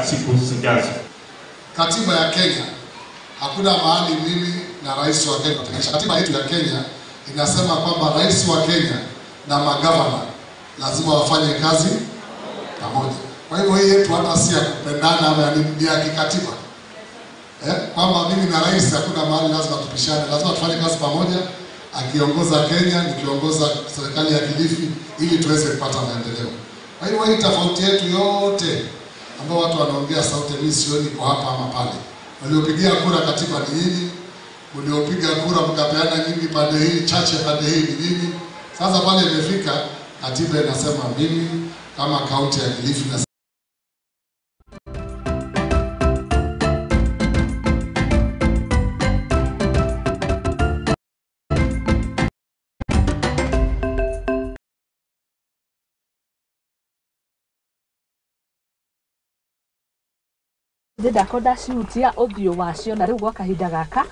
Siku zijazo. Katiba ya Kenya hakuna mahali mimi na rais wa Kenya tunaisha. Katiba yetu ya Kenya inasema kwamba rais wa Kenya na magavana lazima wafanye kazi pamoja. Kwa hivyo hii yetu hata si ya kupendana ama ya nini, ni ya kikatiba. Kwamba mimi na rais hakuna mahali lazima tupishane, lazima tufanye kazi pamoja, akiongoza Kenya, nikiongoza serikali ya Kilifi, ili tuweze kupata maendeleo. Kwa hivyo hii tofauti yetu yote ambao watu wanaongea sauti, mimi sioni kwa hapa ama pale. Waliopigia kura katiba ni nyinyi, mliopiga kura mkapeana nyingi pande hii, chache pande hii ni nyinyi. Sasa pale imefika, katiba inasema mimi kama kaunti ya Kilifi na Ndako ndacihutia ũthiũ wacio na rĩu gwa kahinda gaka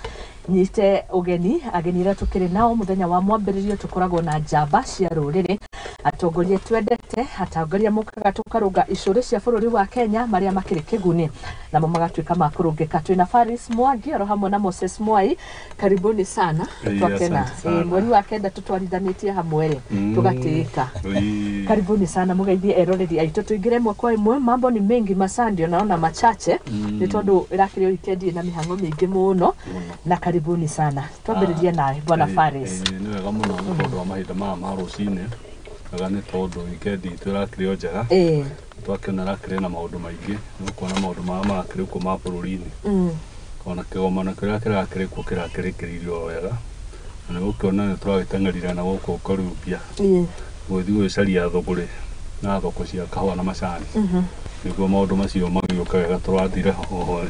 nyite ũgeni ageni arĩa tũkĩrĩ nao mũthenya wa mwambĩrĩrio tũkoragwo na njamba cia rũrĩrĩ, atongoria twendete, atongoria mokaga tũkarũnga icũrĩ cia bũrũri wa Kenya marĩa makĩrĩ kĩguni namo magatuĩka ma kũrũngĩka. Twĩna Faris Mwangi oro hamwe na Moses Mwai, karibuni sana. Twakena. Asante sana. Mweri wa kenda tũtwarithanĩtie hamwe rĩ, tũgatĩĩka. Karibuni sana mũgeithie eroreri aitũ, tũingĩre ĩmwe kwa ĩmwe. Mambo ni mengi masandio naona machache nĩ tondũ ĩrakĩrĩ weekend ĩna mĩhang'o mĩingĩ mũno, na karibuni sana. Twambĩrĩrie nawe bwana Faris. Nĩ wega mũno nĩ tondũ wa mahinda maya ma rũcinĩ, wega nĩ tondũ weekend itũ ĩrakĩrĩ o njega. Twakĩona ĩrakĩrĩ na maũndũ maingĩ, nĩ ũkuona maũndũ marĩa marakĩrĩ kuo ma bũrũri-inĩ. Ona kĩgomano kĩrĩa kĩrakĩrĩ kuo kĩrakĩrĩkĩrĩirio o wega, na nĩ ũkĩona nĩ tũragĩteng'erire na gũkũ Karumbia gũthiĩ gwĩcaria thũgũrĩ na thoko cia kahũa na macani, nĩguo maũndũ macio magĩũka wega. Tũrathire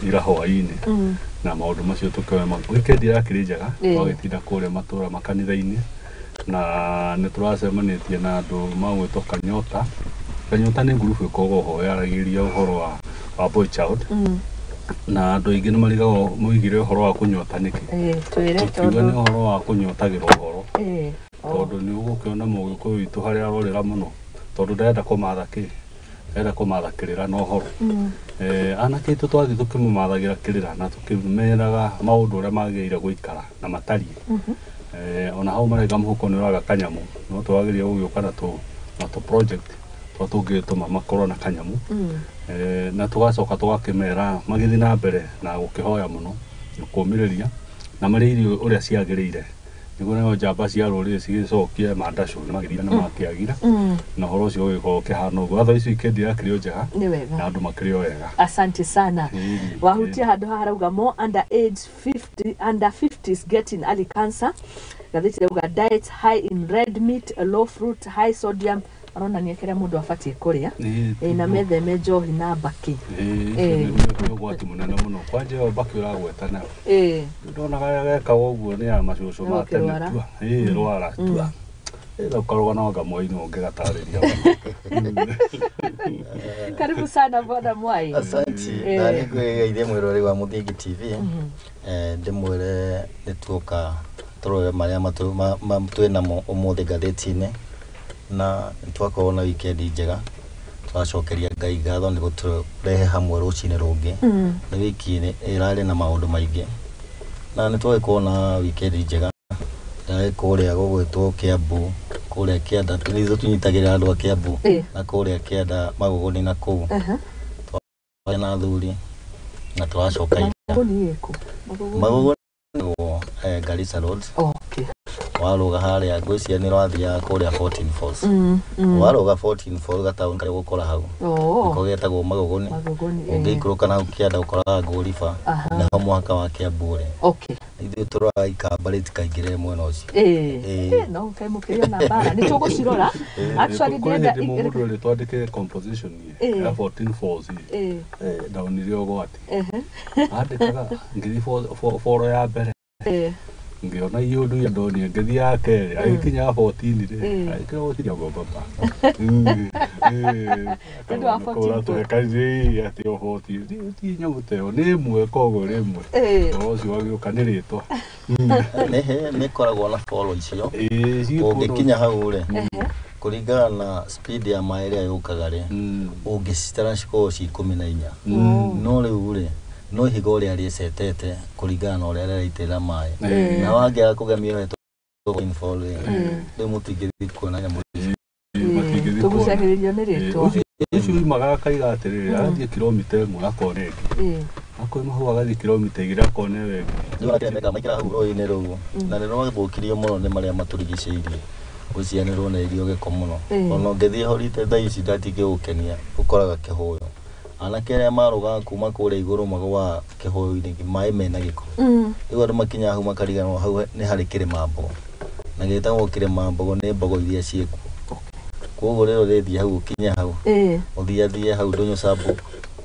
ira hwaĩ-inĩ na maũndũ macio tũkĩoya. Weekend ĩrakĩrĩ njega, twagĩtinda kũrĩa matũra makanitha-inĩ na nĩ tũracemanĩtie na andũ magwĩtwo Kanyota. Kanyota nĩ ngurubu ĩkoragwo ho yaragĩria ũhoro wa boy child, na andũ aingĩ nĩ marigagwo moigire ũhoro wa kũnyota nĩkĩ. Twĩre. Tũkiuga nĩ tondũ ũhoro wa kũnyotagĩra ũhoro, oh. tondũ nĩ ũgũkĩona mũgĩkũyũ witũ harĩa arorĩra mũno, tondũ ndarenda kũmatha kĩ, arenda kũmatha kĩrĩra na ũhoro. Anake aitũ twathiĩ tũkĩmamathagĩra kĩrĩra na tũkĩmeraga maũndũ ũrĩa magĩrĩire gũikara na matariĩ. Ona hau maraiga mũhuko nĩ ũraga kanyamũ, no twagĩrĩire gũgĩũka na tũ project tũrĩa tũngĩtũma makorwo na kanyamũ. Na tũgacoka tũgakĩmera magĩthiĩ na mbere na gũkĩhoya mũno na kũũmĩrĩria na marĩe irio ũrĩa ciagĩrĩire, nĩguo nayo njamba cia rũrĩrĩ cigĩcokie mandacũ nĩ magĩthira na makĩagira, na ũhoro ũcio ũgĩkorwo ũkĩhana ũguo. Thaa ici weekend yakĩrĩ o njega Nĩ wega. na andũ makĩrĩ o wega. Asante sana. Wahutia handũ haha harauga more under age 50, under 50s getting early cancer. Gatheti rauga diet high in red meat, low fruit, high sodium, aronania kĩrĩa mũndũ abatiĩ kũrĩa. Na metheme njohi na mbakĩ. Nĩ ũgwati mũnene mũno, kwanja ĩyo mbakĩ ũragweta nayo. Ndonaga gekaga ũguo nĩ ya macũcũ ma tene. Ũkĩrwara. Tua rwara tua ĩtha ũkarũgana wanga mwai-inĩ ũngĩgatarĩria. Karibu sana bwana Mwai. Asanti. Na nĩ ngwĩgeithie mwĩroreri wa Mũthingi TV, ndĩmwĩre nĩ tuoka tũrore marĩa twĩ namo ũmũthĩ ngathĩti-inĩ, na nĩ twakorwo na weekend njega. Tũracokeria Ngai ngatho nĩ gũtũrehe hamwe rũcinĩ rũngĩ. Nĩ wiki ĩrarĩ na maũndũ maingĩ na nĩ twagĩkorwo na weekend njega. Ndarĩ kũrĩa gũgwĩtwo Kiambu, kũrĩa kĩanda nĩ tũnyitagĩrĩra andũ a Kiambu, na kũrĩa kĩanda Magũgũni na kũu twarĩ na athuri na tũracoka ira. Magũgũni ĩkũ? Magũgũni. Magũgũni Garissa Road. Warũga harĩa ngwĩciria nĩ ũrathiaga kũrĩa 14 Falls. Warũga 14 Falls gataũni karĩa ũgũkora hau, nĩko getagwo Magũgũni. Magũgũni. Ũngĩikũrũka na hau kĩanda ũkoraga Ngũriba, nĩho mũhaka wa Kiambu ũrĩ. Ithuĩ tũroraga ikamba rĩtikaingĩrĩre mwena ũcio. No kaĩ mũkĩrĩ ona mbara nĩ tũgũcirora actually. Kũrĩ Ndĩrenda hĩndĩ mũndũ ĩrĩ twandĩke composition ya 14 falls, ndonire ũgwati, andĩkaga ngĩthiĩ boro ya mbere, ngĩona iũndũ iria ndonire, ngĩthiĩ ya kerĩ, agĩkinya ya 14 rĩ, agĩkĩra gũtiria ngo baba. Nĩ ũndũ wa 14. Tũhekanie atĩ o 14 ti nyamũ ta ĩyo nĩ ĩmwe, koguo rĩ ĩmwe ũhoro ũcio wagĩũka nĩ rĩtwa. Nĩ ĩkoragwo na boro icio. Ciĩ kũndũ- Ũngĩkinya hau rĩ, Kũringana na speed ya maĩ ĩrĩa yũkaga rĩ, ũngĩcitara cikoragwo ci 14. No rĩu rĩ, no ihiga ũrĩa rĩcetete kũringana na ũrĩa rĩraitĩrĩra maĩ. Na wangĩaga kũgemia hetwo rainfall rĩ, rĩu mũtingĩthiĩ kuona nyamũ. Matingĩthiĩ kuona. Tũgucagĩrĩrio nĩ rĩtwa. Ũcio umaga akaiga atĩrĩrĩ, agathiĩ kilomita 1 akona ĩngĩ, akoima hau agathiĩ kilomita 2 akona ĩyo ĩngĩ. Rĩu arĩa meka maikara hau rũĩ-inĩ rũu, na nĩ rwathũkirio mũno nĩ marĩa matũrigicĩirie, gũcianĩrwo na irio gĩko mũno. Ona ũngĩthiĩ horite thaa ici ndatingĩgũkenia, ũkoraga kĩhũyũ, anake arĩa marũgaga kuma kũrĩa igũrũ magũaga kĩhũyũ-inĩ maĩ mena gĩko. Rĩu andũ makinya hau makariganĩrwo hau nĩ harĩ kĩrĩma mbogo, na gĩtagwo kĩrĩma mbogo nĩ mbogo iria ciĩkuo. Koguo rĩrĩa ũrĩthiĩ hau ũkinye hau, ũthiathie hau ndũnyũ Sambu,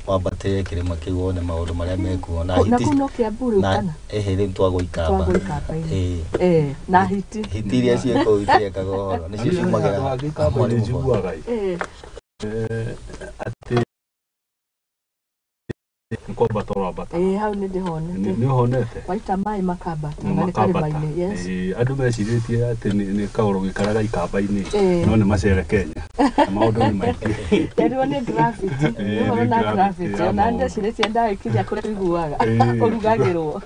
wambatĩre kĩrĩma kĩu wone maũndũ marĩa mekuo. Na kũu no Kiambu rĩu na kana? Ĩhĩ, rĩu twagwo Ikamba. Twagwo Ikamba-inĩ. Ĩĩ. Na hiti. Hiti iria ciĩ kũu itiekaga ũhoro, nĩcio ciumagĩra Handũ hangĩ Ikamba-inĩ Mwalimu. njiguaga ĩ atĩ nĩ kwambata ũrambata. Ĩĩ, hau nĩ ndĩhonete. Nĩ ũhonete? Waita maĩ makambata na nĩ Makambata. karĩma-inĩ, yes. Ĩĩ, andũ mecirĩtie atĩ nĩ kaũrũ gĩkaraga Ikamba-inĩ, Ĩĩ. no nĩ macere Kenya na maũndũ nĩ maingĩ. Nderirwo nĩ gravity. Ĩĩ, ũhoro nĩ na gravity gravity ya ona maũndũ. ndecirĩtie ndagĩkinya kũrĩa tũiguaga Ĩĩ. ũrugagĩrwo.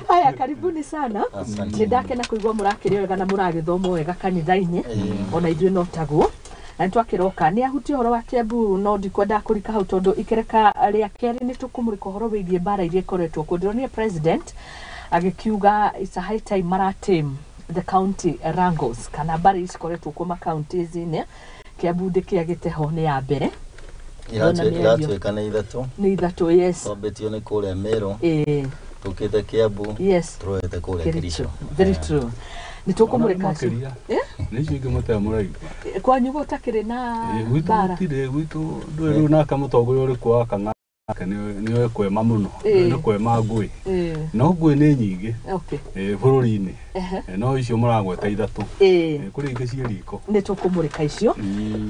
Haya, karibuni sana. Asante. Nĩ ndakena kũigua mũrakĩrĩ wega na mũragĩthoma wega kanitha-inĩ. Ĩĩ. Ona ithuĩ no taguo na nĩtwakĩroka nĩ ahutia ũhoro wa Kiambu, no ndikwendaga kũrika hau tondũ ikereka rĩa kerĩ nĩ tũkũmũrĩka ũhoro wĩgiĩ mbara iria ikoretwo kuo. Ndĩronire president agĩkiuga it's a high time maratame the county wrangles, kana mbara ici cikoretwo kuo ma-counties-inĩ. Kiambu ndĩkĩagĩte ho nĩ ya mbere. Ndona mĩario. Iratuĩka nĩ ithatũ. Nĩ ithatũ, yes. Twambĩtio nĩ kũrĩa Meru, tũkĩte Kiambu, tũrorete kũrĩa Kericho. Kericho. Very true, nĩ tũkũmũrĩka acio. Makĩria nĩ icio ingĩ mũtarĩ mũraigua. Kwanyu gũtakĩrĩ na Ĩĩ, gwitũ mbara? gũtirĩ, gwitũ ndũĩ rĩu nake mũtongoria ũrĩkũ wa Kang'ata nĩoĩ kwema mũno. Nĩ kwema ngũĩ, no ngũĩ nĩ nyingĩ bũrũri-inĩ. No icio mũragweta ithatũ. Kũrĩ ingĩ ciĩ riko. Nĩ tũkũmũrĩka icio,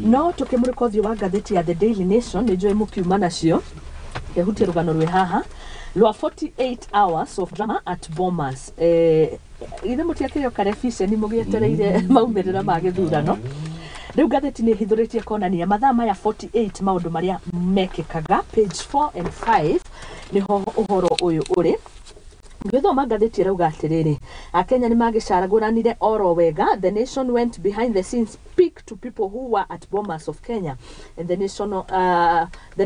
no tũkĩmũrĩka ũthiũ wa ngathĩti ya The Daily Nation, nĩ njũĩ mũkiuma nacio, kehutie rũgano rwĩ haha rwa 48 hours of drama at Bomas. Ithe mũtiakĩrĩ o karebiceni mũgĩetereire maumĩrĩra ma gĩthurano. Rĩu ngathĩti nĩ ĩhithũrĩtie konania mathaa maya 48 maũndũ marĩa mekĩkaga. Page 4 and 5 nĩho ũhoro ũyũ ũrĩ. Ngĩthoma ngathĩti ĩrauga atĩrĩrĩ, Akenya nĩ magĩcaragũranire oro wega. The Nation went behind the scenes, speak to people who were at Bomas of Kenya and the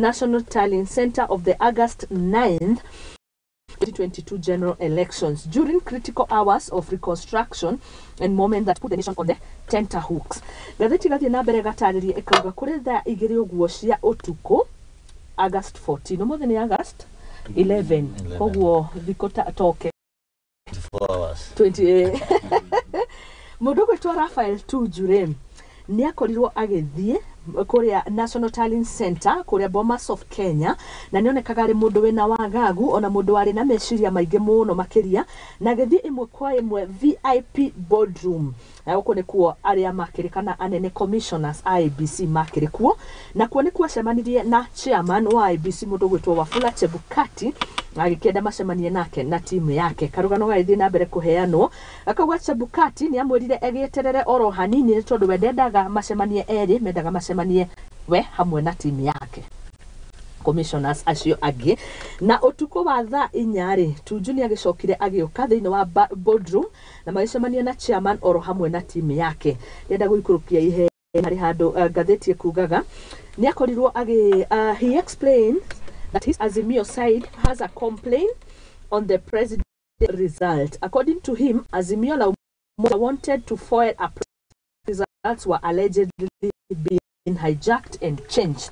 National Tallying Center of the August 9th 2022 general elections during critical hours of reconstruction and moment that put the nation on the tenterhooks. Ngathĩti ĩgathiĩ na mbere ĩgatarĩria ĩkauga kũrĩ thaa 2 ũguo cia ũtukũ, August 14, ũmũthĩ nĩ August 11. 11. Koguo thikũ ta toke 24 hours. 20. Mũndũ ũgwĩtwo Raphael Tuju rĩ, nĩ akorirwo agĩthiĩ kũrĩa National Tallying Center kũrĩa Bomas of Kenya, na nĩ onekaga arĩ mũndũ wĩna wagagu ona mũndũ warĩ na meciria maingĩ mũno makĩria, na agĩthiĩ ĩmwe kwa ĩmwe VIP boardroom, na gũkũ nĩkuo arĩa makĩrĩ kana anene commissioners a IEBC makĩrĩ kuo, na kuo nĩkuo acemanirie na chairman wa IEBC, mũndũ ũgwĩtwo Wafula Chebukati, agĩkĩenda macemanie nake na timu yake. Karũgano gagĩthiĩ na mbere kũheanwo akauga Chebukati nĩ amwĩrire egĩeterere oro hanini, nĩ tondũ we ndendaga macemanie erĩ, mendaga macemanie we hamwe na timu yake, commissioners acio angĩ. Na ũtukũ wa thaa 4 rĩ, Tuju nĩ agĩcokire agĩũka thĩinĩ wa boardroom na magĩcemania na chairman oro hamwe na timu yake. Ndĩrenda gũikũrũkia ihe harĩ handũ ngathĩti ĩkugaga nĩ akorirwo agĩ he explained that his Azimio side has a complaint on the president result. According to him, Azimio la Umoja wanted to foil a results were allegedly being hijacked and changed.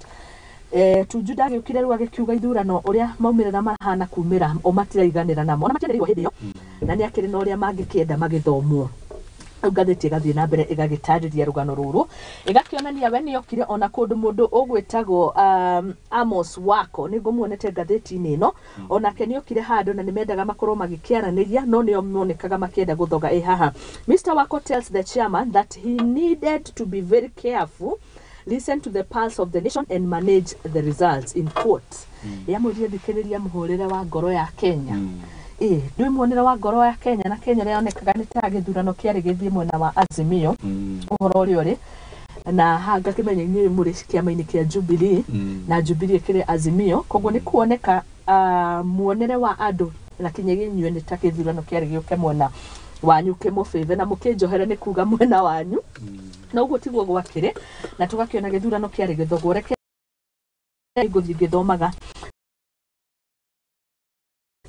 Tuju ndagĩũkire rĩu agĩkiuga ithurano ũrĩa maumĩrĩra marahana kumĩra o matiraiganĩra namo, ona matianĩrĩirwo hĩndĩ ĩyo, na nĩ akĩrĩ na ũrĩa mangĩkĩenda magĩthomwo. Rĩu ngathĩti ĩgathiĩ na mbere ĩgagĩtarĩria rũgano rũrũ, ĩgakĩonania we nĩokire ona kũndũ mũndũ ũgwĩtagwo Amos Wako, nĩ ngũmuonete ngathĩti-inĩ ĩno, onake nĩokire handũ na nĩmendaga makorwo magĩkĩaranĩria, no nĩo monekaga makĩenda gũthoga ĩ haha. Mr Wako tells the chairman that he needed to be very careful, listen to the pulse of the nation and manage the results, in quotes. Yamwĩrire thikĩrĩria mũhũrĩre wa ngoro ya Kenya. Ĩ ndwĩ muonere wa ngoro ya Kenya na Kenya ĩrĩa yonekaga nĩ ta gĩthurano kĩarĩ gĩthiĩ mwena wa Azimio, ũhoro ũrĩa ũrĩ na haha ngakĩmenya inyuĩ mũrĩ kĩama-inĩ kĩa Jubilee na Jubilee ĩkĩrĩ Azimio, koguo nĩ kuoneka muonere wa andũ na kinyagia inyuĩ nĩ ta gĩthurano kĩarĩ gĩũke mwena wanyu kĩmũbĩbe na mũkĩnjohere nĩ kuga mwena wanyu, na ũguo tiguo gwakĩrĩ, na tũgakĩona gĩthurano kĩarĩ gĩthogwo. Reke ngũthiĩ ngĩthomaga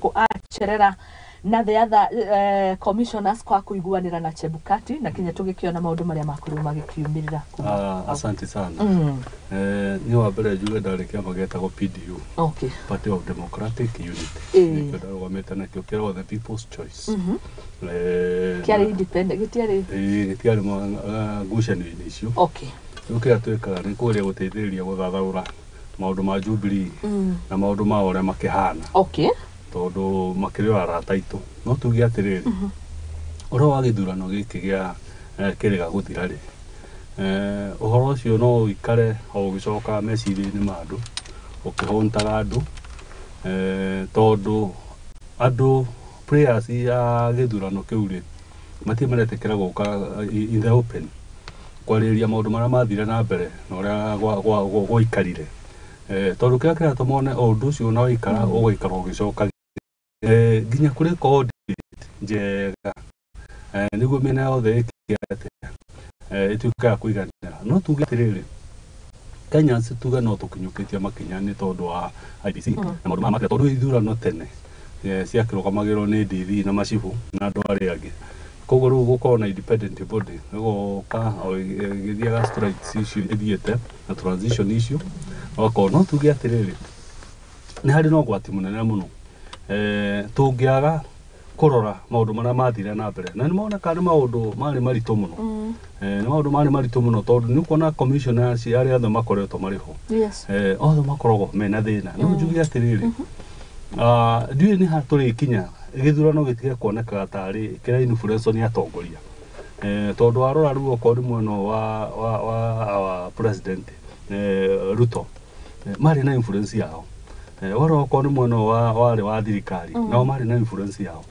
kũ acerera na the other commissioners kwa kũiguanĩra na Chebukati, na kinya tũgĩkĩona maũndũ marĩa makorirwo magĩkiumĩrĩra kuma Asante sana. Niĩ wa mbere njuge ndarĩ kĩama gĩetagwo PDU, Party of Democratic Unity. Nĩkĩo ndarũgamĩte nakĩo, kĩragwo the People's Choice. Kĩarĩ independent, gĩtiarĩ? Ĩĩ, gĩtiarĩ ngucanio-inĩ icio. Rĩu kĩrĩa twĩkaga nĩ kũgeria gũteithĩrĩria gũthathaũra maũndũ ma Jubilee na maũndũ mao ũrĩa makĩhana, tondũ makĩrĩ o arata aitũ. No tuge atĩrĩrĩ, ũhoro wa gĩthurano gĩkĩ gĩa kĩrĩga gũthira rĩ, ũhoro ũcio no ũikare o ũgĩcokaga meciria-inĩ ma andũ, ũkĩhũntaga andũ, tondũ andũ players ya gĩthurano kĩu rĩ, matirĩ maretĩkĩra gũka in the open kwarĩrĩria maũndũ marĩa mathire na mbere na ũrĩa gwaikarire, tondũ kĩrĩa kĩratũma one o ũndũ ũcio na waikara ũgaikara ũgĩcoka nginya kũrĩ audit njega, nĩguo mĩena yothe ĩke atĩa, ĩtuĩke ya kũiganĩra. No tuge atĩrĩrĩ, Kenyans tuge no tũkinyũkĩtie makinya nĩ tondũ wa IEBC na maũndũ maya makĩria, tondũ ithurano tene ciakĩrũgamagĩrwo nĩ DV na macibũ na andũ arĩa angĩ. Koguo rĩu gũkorwo na independent body ĩgoka o ĩgĩthiaga strikes icio ĩthiĩte na transition icio okorwo. No tuge atĩrĩrĩ, nĩ harĩ na ũgwati mũnene mũno tũngĩaga kũrora maũndũ marĩa mathire na mbere, na nĩ moneka nĩ maũndũ marĩ maritũ mũno. Nĩ maũndũ marĩ maritũ mũno, tondũ nĩ ũkuona commissioners arĩa othe makoretwo marĩ ho, othe makoragwo mena thĩna. No njuge atĩrĩrĩ, ndiũĩ nĩ ha tũrĩkinya gĩthurano gĩtige kuonekaga tarĩ kĩrĩa influence nĩ atongoria, tondũ warora rĩu okorwo nĩ mwena wa our president Ruto, marĩ na influence yao. Warora okorwo nĩ mwena wa warĩ wa thirikari, nao marĩ na influence yao.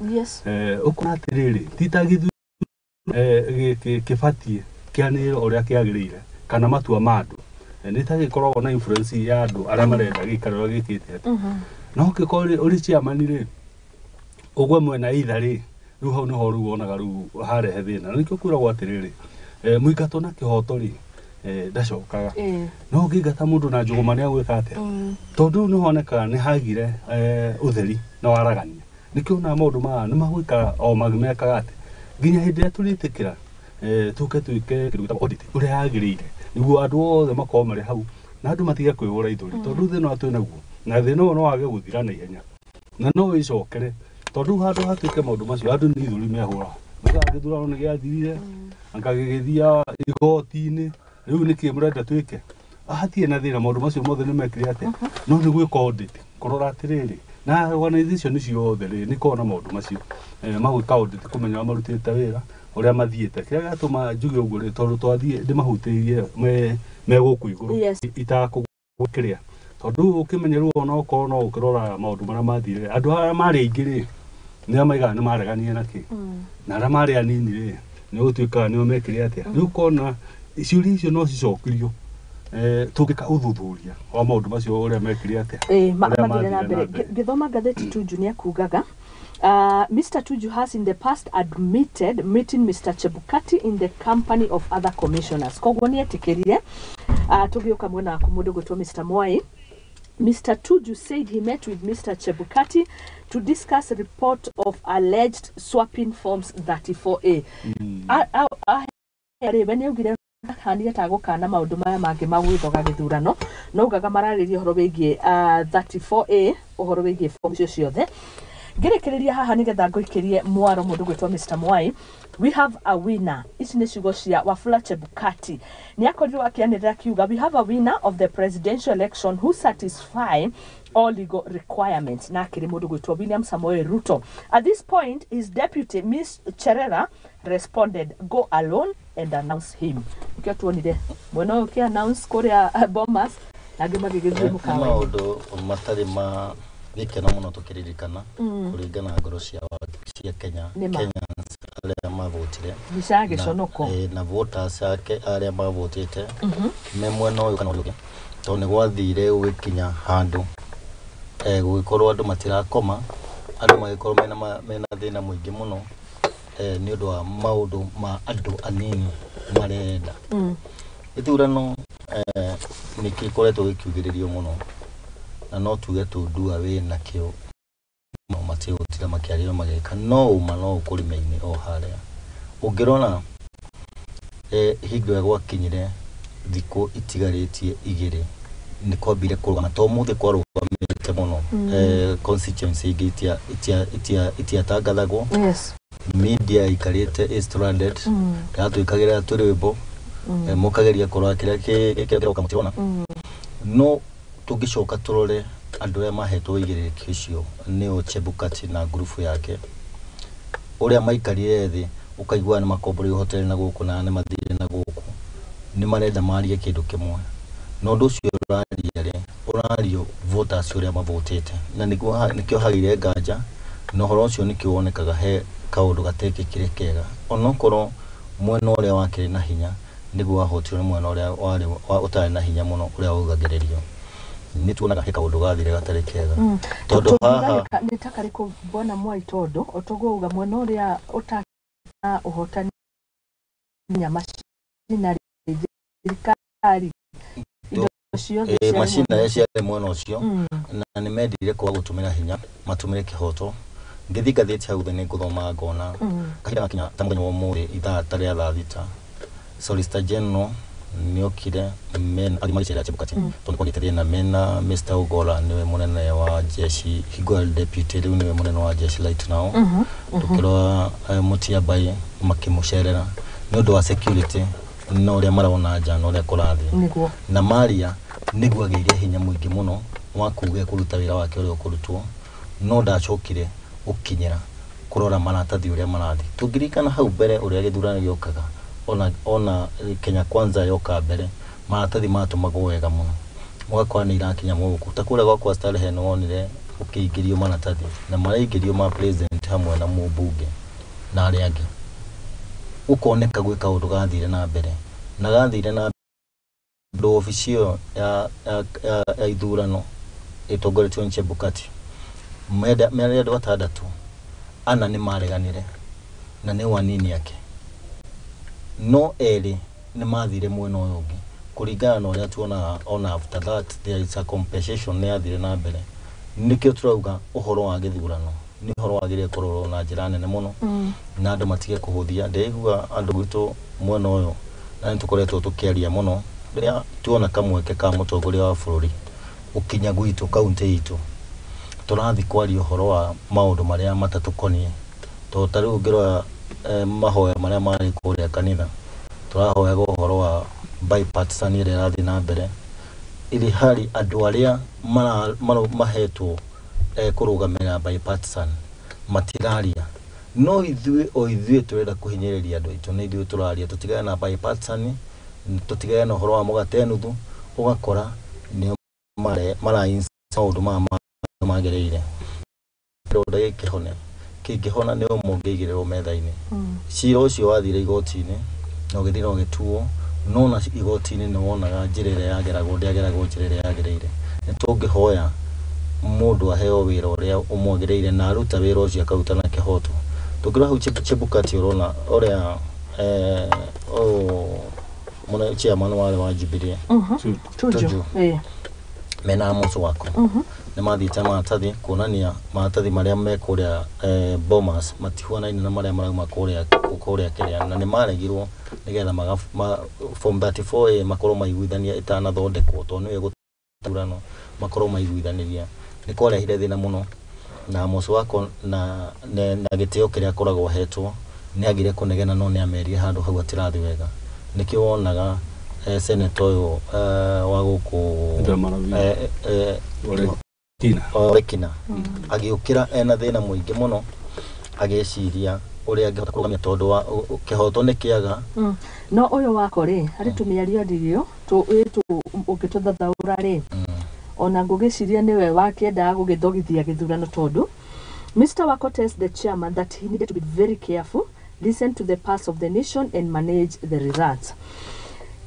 Ũkona atĩrĩrĩ, ti ta gĩthurano gĩbatiĩ kĩanĩrĩre ũrĩa kĩagĩrĩire kana matua ma andũ. Nĩ ta gĩkoragwo na influence ya andũ arĩa marenda gĩikare ũrĩa gĩkĩte atĩa. No ũngĩkorwo ũrĩ chairman rĩ, ũgwe mwena either rĩ, rĩu hau nĩho rĩu wonaga rĩu harehe thĩna. Na nĩkĩo kwĩragwo atĩrĩrĩ, mũingatwo na kĩhoto rĩ, ndacokaga. No ũngĩingata mũndũ na njũgũma, nĩ agwĩka atĩa? Tondũ rĩu nĩhonekaga nĩ hagire ũtheri na waragania. Nĩkĩo onaga maũndũ maya nĩ magũikara o magĩmekaga atĩ nginya hĩndĩ ĩrĩa tũrĩtĩkĩra tũke twĩke kĩndũ gĩtagwo audit ũrĩa yagĩrĩire, nĩguo andũ othe makorwo marĩ hau na andũ matige kwĩhũra ithũri, tondũ thĩna ũyũ twĩ naguo na thĩna ũyũ no wage gũthira na ihenya na no wĩcokere, tondũ rĩu handũ hatuĩke maũndũ macio, andũ nĩ ithũri mehũra maugaga gĩthurano nĩ gĩathirire, anga gĩgĩthiaga igoti-inĩ. Rĩu nĩkĩ mũrenda twĩke? Hatirĩ na thĩna, maũndũ macio mothe nĩ mekire atĩa, no nĩ gwĩka audit, kũrora atĩrĩrĩ, na organization ciothe rĩ, nĩ ikoragwo na maũndũ macio magwĩka audit, kũmenya ũrĩa marutĩte wĩra, ũrĩa mathiĩte. Kĩrĩa gĩatũma njuge ũguo rĩ, tondũ twathiĩ ndĩmahutĩirie me gũkũ igũrũ itakũgũkĩrĩa, tondũ rĩu ũkĩmenya rĩu ona okorwo no ũkĩrora maũndũ marĩa mathire, andũ arĩa marĩ aingĩ rĩ, nĩ maigaga nĩ mareganire na kĩ, na arĩa marĩ anini rĩ, nĩ gũtuĩkaga nĩo mekire atĩa. Rĩu ũkona ciũria icio no cicokirio tũngĩka ũthuthuria wa maũndũ macio ũrĩa mekire atĩa, ũrĩa mathire na mathire mbere. na mbere. Ngĩthoma ngathĩti, Tuju nĩ akugaga Mr. Tuju has in the past admitted meeting Mr. Chebukati in the company of other commissioners. Koguo nĩ etĩkĩrire. Tũgĩũka mwena waku mũndũ gwĩtwo Mr. Mwai. Mr. Tuju said he met with Mr. Chebukati to discuss a report of alleged swapping forms 34A. Rĩ we nĩ augire hanire ta gũkana maũndũ maya mangĩ ma gwĩthoga gĩthurano, no ugaga mararĩria ũhoro wĩgiĩ 34A, ũhoro wĩgiĩ form icio ciothe. Ngĩrĩkĩrĩria haha nĩgetha ngũikĩrie mwaro mũndũ gwĩtwo Mr. Mwai, "We have a winner." Ici nĩ ciugo cia Wafula Chebukati. Nĩ akorirwo akĩanĩrĩra akiuga, "We have a winner of the presidential election who satisfy all legal requirements," na akĩrĩ mũndũ gwĩtwo William Samoei Ruto. At this point his deputy, Miss Cherera, responded, "Go alone and announce him." Nĩkĩo tuonire mwena ũyũ ũkĩ announce kũrĩa Bomas na angĩ magĩgĩthiĩ Nĩ mũkawa-inĩ. Maũndũ matarĩ ma Gĩkeno mũno tũkĩririkana kũringana na ngoro cia cia Kenya. Nĩma. Kenyans arĩa mavotire Mbica ya gĩconoko. Na voters ake arĩa mavotĩte me mwena ũyũ kana ũrĩa ũngĩ, tondũ nĩ gwathire gũgĩkinya handũ gũgĩkorwo andũ matirakoma, andũ magĩkorwo mena thĩna mũingĩ mũno nĩ ũndũ wa maũndũ ma andũ anini marenda. Gĩthurano nĩ gĩkoretwo gĩkiugĩrĩrio mũno, na no tuge Tundua wĩna kĩo matigũtinda makĩario magĩka, no ũma no ũkũrĩme-inĩ o harĩa ũngĩrora. Hingo ĩrĩa gwakinyire thikũ itigarĩtie 2 nĩ kwambire kũrũgama, to ũmũthĩ kwarũgamĩte mũno. Constituency ingĩ itiatangathagwo. Media ikarĩte is stranded, yatwĩkagĩra tũrwĩmbo, mũkageria kũrora kĩrĩa kĩroka mũtirona. No tũngĩcoka tũrore andũ arĩa mahetwo ũigĩrĩrĩki ũcio nĩo Chebukati na ngurubu yake, ũrĩa maikarire thĩ, ũkaigua nĩ makomboreirwo hoteli na gũkũ na nĩ mathire na gũkũ, nĩ marenda marie kĩndũ kĩmwe, na ũndũ ũcio ũraria rĩ, ũrario voters ũrĩa mavotĩte, na nĩguo nĩkĩo hagĩire nganja na ũhoro ũcio, nĩkĩo wonekaga he kaũndũ gatekĩkire kega, onokorwo mwena ũrĩa wakĩrĩ na hinya nĩguo wahotirwo nĩ mwena ũrĩa warĩ ũtarĩ na hinya mũno ũrĩa waugagĩrĩrio. Nĩ tuonaga he kaũndũ gathire gatarĩ kega, tondũ haha Nĩ ta karĩkũ, bwana Mwai? Tondũ ũtoguo uga mwena ũrĩa ũta ũhotani macinarĩ thirikari indo ciothe ciarĩ macini mwena arĩa ciarĩ mwena ũcio na nĩ mendire kwaga gũtũmĩra hinya, matũmĩre kĩhoto. Ngĩthiĩ ngathĩti hau thĩ nĩ ngũthoma ngona kahinda gakinya ta mũthenya wa ũmũthĩ ithaa ta rĩa thaa 6, Solicitor General nĩokire mena athiĩ magĩcerera Chebukati, tondũ kwagĩte thĩna mena Mr. Ogola, nĩwe mũnene wa jeshi, hingo ĩyo deputy, rĩu nĩwe mũnene wa jeshi right now. Tũkĩrora Mutyambai makĩmũcerera nĩ ũndũ wa security na ũrĩa marona nja na ũrĩa kũrathiĩ. Na Maria nĩguo agĩire hinya mũingĩ mũno wa kuga kũruta wĩra wake ũrĩa ũkũrutwo, no ndacokire gũkinyĩra kũrora maratathi ũrĩa marathiĩ. Tũngĩririkana hau mbere ũrĩa gĩthurano gĩũkaga, ona Kenya Kwanza yoka mbere, maratathi matũmagwo wega mũno, ũgakora nĩ irakinya gũkũ ta kũrĩa gwakwa Starehe, nĩ wonire ũkĩingĩrio maratathi na maraingĩrio ma president hamwe na mũmbunge na arĩa angĩ, gũkoneka gwĩ kaũndũ gathire na mbere na gathire na mbere. Obici ĩyo ya ithurano ĩtongoretio nĩ Chebukati, merĩ andũ atandatũ, ana nĩ mareganire na nĩ anini ake, no erĩ nĩ mathire mwena ũyũ ũngĩ kũringana na ũrĩa tuonaga. Ona after that there is a compensation nĩ yathire na mbere. Nĩkĩo tũrauga ũhoro wa gĩthurano nĩ ũhoro wagĩrĩire kũrorwo na njĩra nene mũno na andũ matige kũhũthia. Ndĩraigua andũ gwitũ mwena ũyũ na nĩ tũkoretwo tũkĩaria mũno rĩrĩa tuona kamweke ka mũtongoria wa bũrũri gũkinya gwitũ kaunti itũ, tũrathiĩ kwaria ũhoro wa maũndũ marĩa matatũkoniĩ, tondũ ta rĩu ũngĩrora mahoya marĩa marĩ kũrĩa kanitha, tũrahoyaga ũhoro wa bipartisan ĩrĩa ĩrathiĩ na mbere, ĩrĩ harĩ andũ arĩa mahetwo kũrũgamĩrĩra bipartisan matiraria, no ithuĩ o ithuĩ tũrenda kũhinyĩrĩria andũ aitũ, nĩ ithuĩ tũraria tũtigane na bipartisan, tũtigane na ũhoro wa mũgate nuthu, ũgakora nĩo mara maũndũ maya magĩrĩire. Kĩronda gĩkĩhone, kĩngĩhona nĩ ũmwe ũngĩigĩrĩrwo metha-inĩ. Cira ũcio wathire igoti-inĩ na ũgĩthiĩ na ũgĩtuo, no na igoti-inĩ nĩ wonaga njĩra ĩrĩa yageragwo ndĩageragwo njĩra ĩrĩa yagĩrĩire. Nĩ tũngĩhoya mũndũ aheo wĩra ũrĩa ũmwagĩrĩire na aruta wĩra ũcio akaruta na kĩhoto. Tũngĩrora hau Chebukati, ũrona ũrĩa ũyũ mũne chairman warĩ wa Jubilee. Tuju. Tuju. Mena Amos Wako nĩ mathiĩte maratathi kuonania maratathi marĩa me kũrĩa Bomas matihuanaine na marĩa marauma kũrĩa kĩrĩa, na nĩ maregirwo nĩgetha form 34A makorwo maiguithania ĩtanathondekwo, tondũ nĩyo ĩgũturano makorwo maiguithanĩria. Nĩ kwarehire thĩna mũno na Amos Wako na gĩtĩo kĩrĩa akoragwo ahetwo nĩ agire kũnegena, no nĩ amerire handũ hau atirathiĩ wega. Nĩkĩo wonaga senator ũyũ wa gũkũ Ndamarabi. Tina. Olekina agĩũkĩra ena thĩna mũingĩ mũno, agĩciria ũrĩa angĩhota kũrũgamia tondũ wa kĩhoto nĩ kĩaga. No ũyũ wako rĩ, harĩ tũmĩario ndirio ũngĩtũthathaũra rĩ, Ona ngũgĩciria nĩwe wakĩendaga gũgĩthogithia gĩthurano tondũ Mr. Wako tells the chairman that he needed to be very careful, listen to the pulse of the nation and manage the results.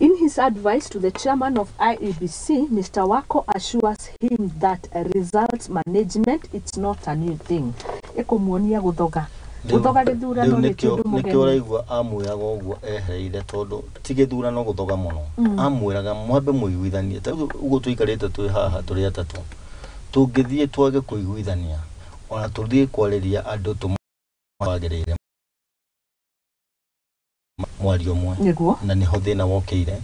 In his advice to the chairman of IEBC, Mr. Wako assures him that results management it's not a new thing. Ĩkũmuonia gũthoga. Gũthoga gĩthurano rĩu nĩ nĩkĩo kĩndũ nĩkĩo mũgeni. ũraigua amwĩraga ũguo ehereire tondũ ti gĩthurano gũthoga mũno. Amwĩraga mwambe mũiguithanie ta rĩu ũguo tũikarĩte twĩ haha tũrĩ atatũ, tũngĩthiĩ twage kũiguithania ona tũthiĩ kwarĩria andũ tũmagĩrĩire mwario ũmwe. Nĩguo. Na nĩho thĩna wokĩire,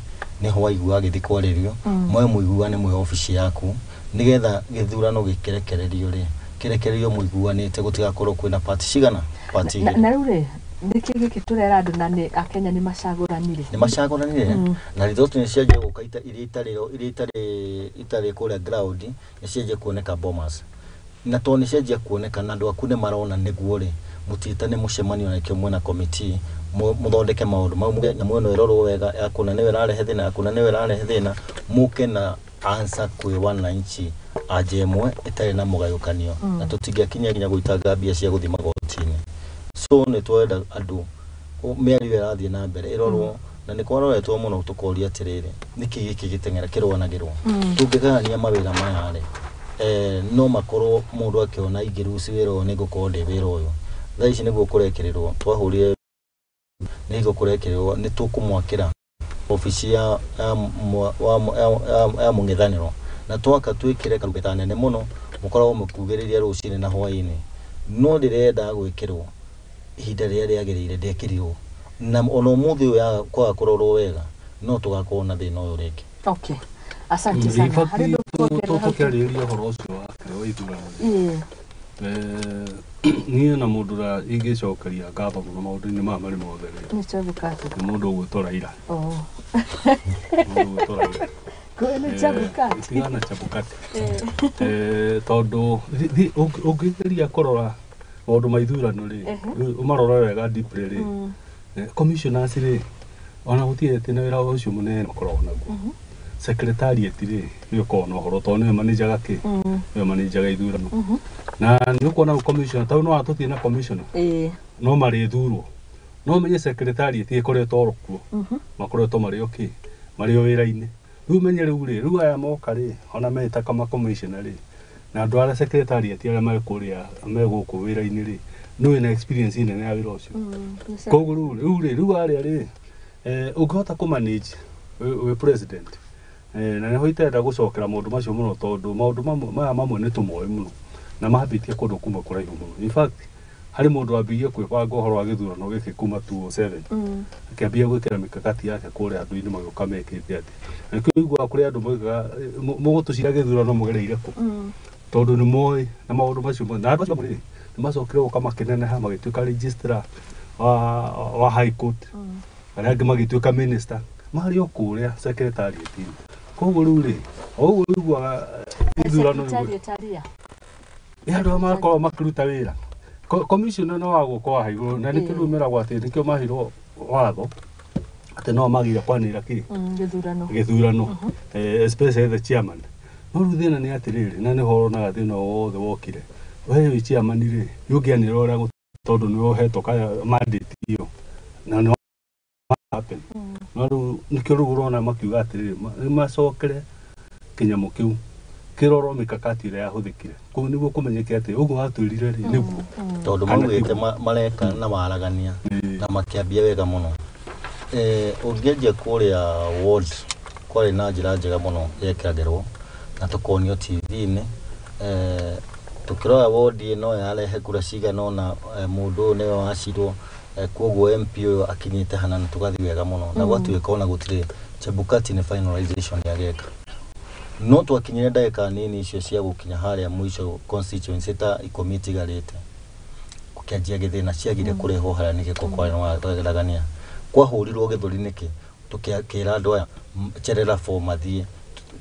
nĩho waigua agĩthiĩ kwarĩrio mwe mũiguane mwĩ obici yaku nĩgetha gĩthurano gĩkĩrekererio rĩ kĩrekererio mũiguanĩte gũtigakorwo kwĩna party cigana party Na igĩrĩ. na rĩu rĩ nĩkĩ gĩkĩ tũrera andũ na nĩ akenya nĩ macagũranire. Nĩ macagũranire na result nĩ cianjia gũka iria itarĩ iria itarĩ itarĩ kũrĩa ground nĩ cianjia kuoneka Bomas, na tondũ nĩ cianjia kuoneka na andũ aku nĩ marona nĩguo rĩ mũtiĩtane mũcemanio na nĩkĩo mwena committee mũthondeke maũndũ mau nyamũ ĩno ĩrorwo wega yakũna nĩwe ĩrarehe thĩna yakũna nĩwe ĩrarehe thĩna mũke na answer kwĩ wananchi anja ĩmwe ĩtarĩ na mũgayũkanio na tũtingĩakinya nginya gũitanga mbia cia gũthiĩ magoti-inĩ. So nĩ twenda andũ mĩario ĩrathiĩ na mbere ĩrorwo na nĩ kwaroretwo mũno tũkoria atĩrĩrĩ nĩkĩ gĩkĩ gĩteng'era kĩrũanagĩrwo tũngĩgayania mawĩra maya rĩ no makorwo mũndũ akĩona ingĩruci wĩra ũyũ nĩ ngũkorwo ndĩ wĩra ũyũ. Thaa ici nĩguo kũrekĩrĩrwo twahũrire nĩguo kũrekĩrĩrwo nĩ tũkũmwakĩra obici ya ya mwa- wa- ya ya mũng'ethanĩro na twaka twĩkĩre karumbeta nene mũno mũkoragwo mũkiugĩrĩria rũcinĩ na hwaĩ-inĩ no ndĩrenda gwĩkĩrwo ihinda rĩrĩa rĩagĩrĩire ndĩekĩrirwo na ona ũmũthĩ ũyũ kwaga kũrorwo wega no tũgakorwo na thĩna ũyũ rĩngĩ. Okay. Asante sana. Harĩ ũndũ tuongerera hau? Tũkĩarĩrĩria ũhoro ũcio wa kĩrĩa wa ithurano rĩ, Ĩĩ. Niĩ na mũndũ ũrĩa ingĩcokeria ngatho mũno maũndũ-inĩ maya marĩ mothe rĩ Nĩ Chebukati. nĩ mũndũ ũgwĩtwo Raila. Oh. Mũndũ ũgwĩtwo Raila. Kũĩ nĩ Chebukati. Tigana Chebukati. Tondũ ũngĩgeria kũrora maũndũ ma ithurano rĩ ũmarore wega deeply rĩ commissioners rĩ ona gũtirĩ atĩ na wĩra ũcio mũnene makoragwo naguo. Secretariat rĩ nĩyo ĩkoragwo na ũhoro tondũ nĩyo manajaga kĩ nĩyo manajaga ithurano na nĩ ũkuona commissioner tondũ no atũthiĩ na commissioner no marĩthurwo no menye secretariat ĩkoretwo oro kuo makoretwo marĩ o kĩ marĩ o wĩra-inĩ rĩu menye rĩu rĩ rĩu aya moka rĩ ona metaka ma commissioner rĩ na andũ arĩa secretariat arĩa marĩ kũrĩa me gũkũ wĩra-inĩ rĩ nĩ wĩna experience nene ya wĩra ũcio. Koguo rĩu rĩu rĩ rĩu arĩa rĩ ũngĩhota kũ manage wĩ president na nĩho itarenda gũcokera maũndũ macio mũno tondũ maũndũ maya mamwe nĩ tũmoĩ mũno na mambĩtie kũndũ kumwe kũraihu mũno. In fact harĩ mũndũ wambirie kwĩbanga ũhoro wa gĩthurano gĩkĩ kuma 2007 akĩambia gwĩkĩra mikakati yake kũrĩa andũ-inĩ magĩũka mekĩte atĩ na nĩkĩo ũiguaga kũrĩ andũ moigaga mũgũtũcira gĩthurano mũgereire kũ tondũ nĩ moĩ na maũndũ macio mothe. Na andũ acio rĩ nĩ macokire gũka makĩneneha magĩtuĩka registrar wa high court arĩa angĩ magĩtuĩka minister marĩ o kũrĩa secretariat-inĩ. Koguo rĩu rĩ o ũguo ũiguaga ithurano Secretariat aria. Nĩ andũ arĩa makoragwo makĩruta wĩra. Commissioner no wa gũka wa igũrũ na nĩkĩo rĩu meragwo atĩ nĩkĩo maheirwo watho atĩ no magire kwanĩrĩra kĩ Gĩthurano. Gĩthurano especially the chairman. No rĩu thĩna nĩ atĩrĩrĩ na nĩho ũronaga thĩna wothe wokire we wĩ chairman rĩ nĩ ũngĩanĩrĩra ũrĩa tondũ nĩwe ũhetwo mandate ĩyo na nĩ happen. No rĩu nĩkĩo rĩu ũrona makiuga atĩrĩrĩ macokere kĩnyamũ kĩu kĩrorwo mikakati ĩrĩa yahũthĩkire kũu nĩguo kũmenyeke atĩ ũguo watwĩrire rĩ nĩguo tondũ Kana maugĩte tiguo. mareka na waragania na makĩambia wega mũno. Ũngĩanjia kũrĩa ward kwarĩ na njĩra njega mũno yekĩragĩrwo na tũkonio TV-inĩ tũkĩrora ward ĩno yarehe kura cigana ũna mũndũ ũyũ nĩwe wacirwo koguo MP ũyũ akinyĩte hana na tũgathiĩ wega mũno na gwatuĩka ona gũtirĩ Chebukati nĩ finalization ageka no twakinyire ndagĩka nini icio cia gũkinya harĩa mũico constituency ta 10 itigarĩte gũkĩanjia gĩthĩna ciagire kũrehwo harĩa nĩkĩo kwarĩ na waragania kwahũrirwo gĩthũri nĩkĩ tũkĩra andũ aya cerera form mathiĩ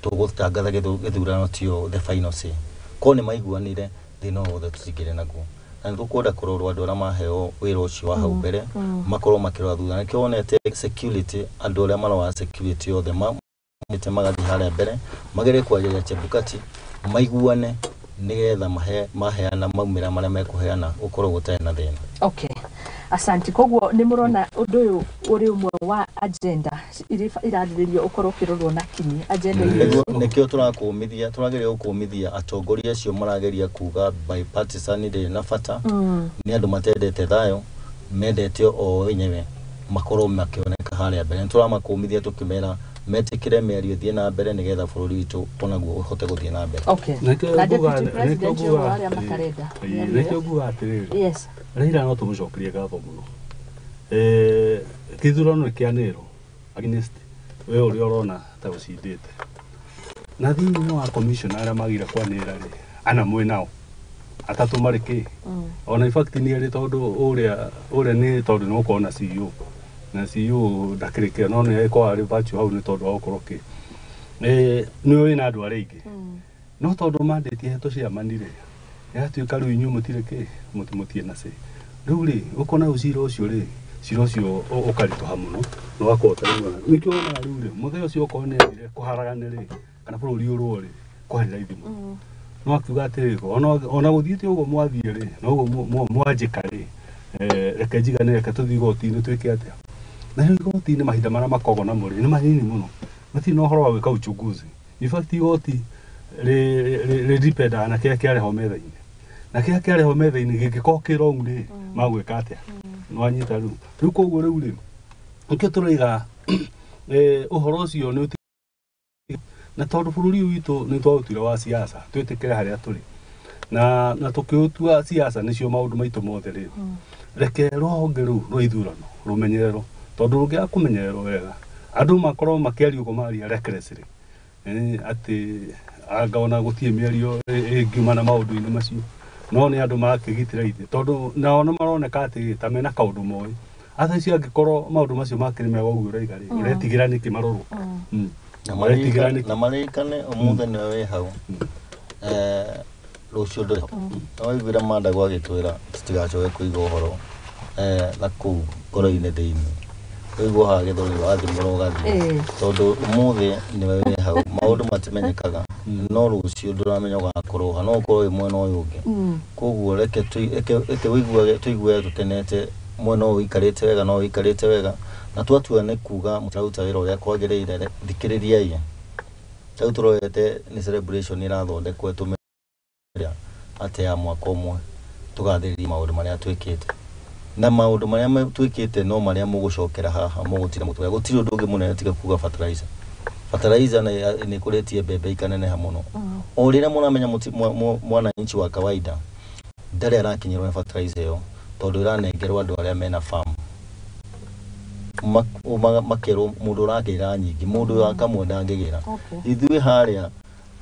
tũgũtangatha gĩthurano tio the final say korwo nĩ maiguanire thĩna o wothe tũtingĩrĩ naguo na nĩ tũkwenda kũrorwo andũ arĩa maheo wĩra ũcio wa hau mbere makorwo makĩrora thutha nĩkĩo wonete security andũ arĩa marora security othe mĩte magathiĩ harĩa mbere magerie kwarĩria Chebukati maiguane nigetha maheana maumĩra marĩa mekũheana gũkorwo gũtarĩ na thĩna. Okay, asanti. Koguo nĩ mũrona ũndũ ũyũ ũrĩ ũmwe wa agenda iria irarĩrĩrio ũkorwo ũkĩrorwo na kinyi agenda iria. Nĩkĩo tũrakũmithia, tũrageria gũkũmithia atongoria acio marageria kuga bipartisan ndĩrĩ na bata. Nĩ andũ matendete thayũ, mendete o enyewe makorwo makĩoneka harĩa mbere. Nĩ tũramakũmithia tũkĩmera metĩkĩre mĩario ĩthiĩ na mbere nĩgetha bũrũri witũ onaguo ũhote gũthiĩ na mbere. Okay. Nĩkĩo Na nguga- deputy president nĩkĩo nguga ũyũ arĩa matarenda Ĩĩ, nĩkĩo nguga atĩrĩrĩ, yes, Raila no tũmũcokerie ngatho mũno. Gĩthurano nĩ kĩanĩrwo against we ũrĩa ũrona ta ũcindĩte, na thĩinĩ wa commission arĩa magire kwanĩrĩra rĩ, ana mwĩ nao atatũ marĩ kĩ ona in fact nĩ erĩ, tondũ ũrĩa nĩ tondũ nĩ gũkorwo na CEO na CEO ndakĩrĩ kĩo, no nĩ agĩkorwo arĩ virtue hau nĩ tondũ wa gũkorwo kĩ nĩ ũĩ na andũ arĩa aingĩ, no tondũ mandate hetũ ciamani rĩ, ĩgatuĩka rĩu inyuĩ mũtirĩ kĩ mũtirĩ na say. Rĩu rĩ, ũkona rĩu cira ũcio rĩ, cira ũcio ũkaritũha mũno na ũgakorwo ũtarĩ mwega. Nĩkĩo wonaga rĩu rĩ, mũthenya ũcio okorwo nĩ athire kũharagane rĩ, kana bũrũri ũrũo rĩ, kwarĩ raithi mũno. No akiuga atĩrĩrĩ, ona gũthiĩte ũguo mwathiĩ rĩ, na ũguo mwanjĩka rĩ, reke njigane, reke tũthiĩ igoti-inĩ twĩke atĩa. Na rĩu igoti-inĩ mahinda marĩa makoragwo namo rĩ, nĩ manini mũno, matirĩ na ũhoro wa gwĩka uchunguzi. In fact igoti rĩ dipendaga na kĩrĩa kĩarehwo metha-inĩ, na kĩrĩa kĩarehwo metha-inĩ gĩngĩkorwo kĩ wrong rĩ, magwĩka atĩa? Nĩwanyita rĩu? Rĩu koguo rĩu rĩ, nĩkĩo tũroiga ũhoro ũcio nĩ na tondũ bũrũri ũyũ witũ nĩ twaũtuire wa siasa, twĩtĩkĩre harĩa tũrĩ na tũkĩũtua siasa nĩcio maũndũ maitũ mothe rĩ, reke rũhonge rũu rwa ithurano rũmenyererwo, tondũ rũngĩaga kũmenyererwo wega andũ makorwo makĩaria ũguo maria recklessly, atĩ anga ona gũtirĩ mĩario ĩngiuma na maũndũ-inĩ macio, no nĩ andũ makĩgitĩra ithe, tondũ nao nĩ maroneka atĩ ta mena kaũndũ moĩ. Ata icio angĩkorwo maũndũ macio makĩrĩ mega ũguo ũraiga rĩ, ũretigĩra nĩkĩ marorwo? Na Ũretigĩra nĩkĩ? Na maririkane ũmũthĩ nĩwe wĩ hau, rũciũ ndũrĩ ho. Na waiguire Mandago agĩtwĩra tũtigacoke kũiga ũhoro na kũu ngoro-inĩ thĩinĩ, ũigua haha gĩthũri wathimũra ũgathiĩ, tondũ ũmũthĩ nĩwe wĩ hau, maũndũ matimenyekaga, no rũciũ ndũramenya ũgakorwo ha, no ũkorwo wĩ mwena ũyũ ũngĩ. Koguo reke reke ũiguage tũiguage tũkenete mwena ũyũ ũikarĩte wega na ũyũ ũikarĩte wega, na twatua nĩ kuga mũtiraruta wĩra ũrĩa kwagĩrĩire, thikĩrĩriai. Rĩu tũrorete nĩ celebration ĩrathondekwo ĩtũme atĩ ya mwaka ũmwe tũgathĩrĩria maũndũ marĩa twĩkĩte, na maũndũ marĩa twĩkĩte no marĩa mũgũcokera haha mũgũtira mũtwe. Gũtirĩ ũndũ ũngĩ mũnene tiga kuga fertilizer. Fertilizer nĩ ĩkũrĩtie mbembe ikaneneha mũno. O rĩrĩa mũramenya mwananchi wa kawaida ndarĩ arakinyĩrwo nĩ fertilizer ĩyo, tondũ ĩranengerwo andũ arĩa mena farm, makerwo mũndũ ũragĩra nyingĩ, mũndũ wa kamwe ndangĩgĩra. Ithuĩ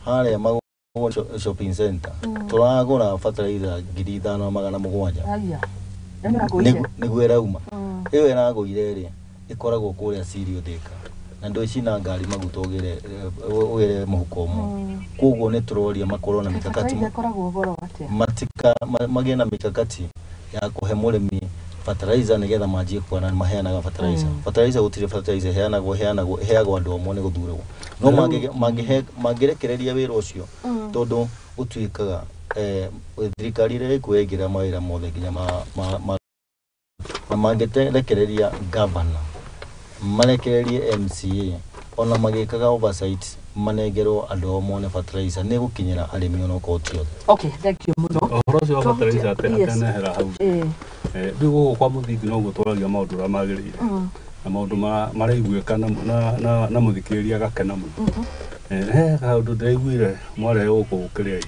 harĩa Magũgũ shopping center tũragũra fertilizer 5700. Aya. Nĩguo ĩrauma ĩyo ĩragũire rĩ, ĩkoragwo kũrĩa Sirio Thika, na ndwĩcina ngari maguta ũgĩre mũhuko ũmwe. Koguo nĩ tũroria makorwo na mikakati, ĩkoragwo goro atĩa? Matika magĩe na mikakati ya kũhe mũrĩmi fertilizer nĩgetha manjie kuona maheanaga fertilizer. Fertilizer gũtirĩ fertilizer ĩheanagwo ĩheagwo andũ amwe nĩ gũthurwo, no mangĩrekereria wĩra ũcio, tondũ gũtuĩkaga thirikari ĩrĩa ĩkuo yaingĩra mawĩra mothe nginya na mangĩrekereria governor, marekererie MCA, ona magĩkaga oversight, manengerwo andũ ao mone fertilizer nĩ gũkinyĩra arĩmi onokorwo ti othe. Okay, thank you mũno. Ũhoro ũcio wa fertilizer Yes. atanehera hau, rĩu gũkũ kwa mũthingi noguo twaragia maũndũ ũrĩa magĩrĩire na maũndũ maraiguĩka na mũthikĩrĩria agakena mũno. He kaũndũ ndĩraiguire mwarehe gũkũ kĩrĩa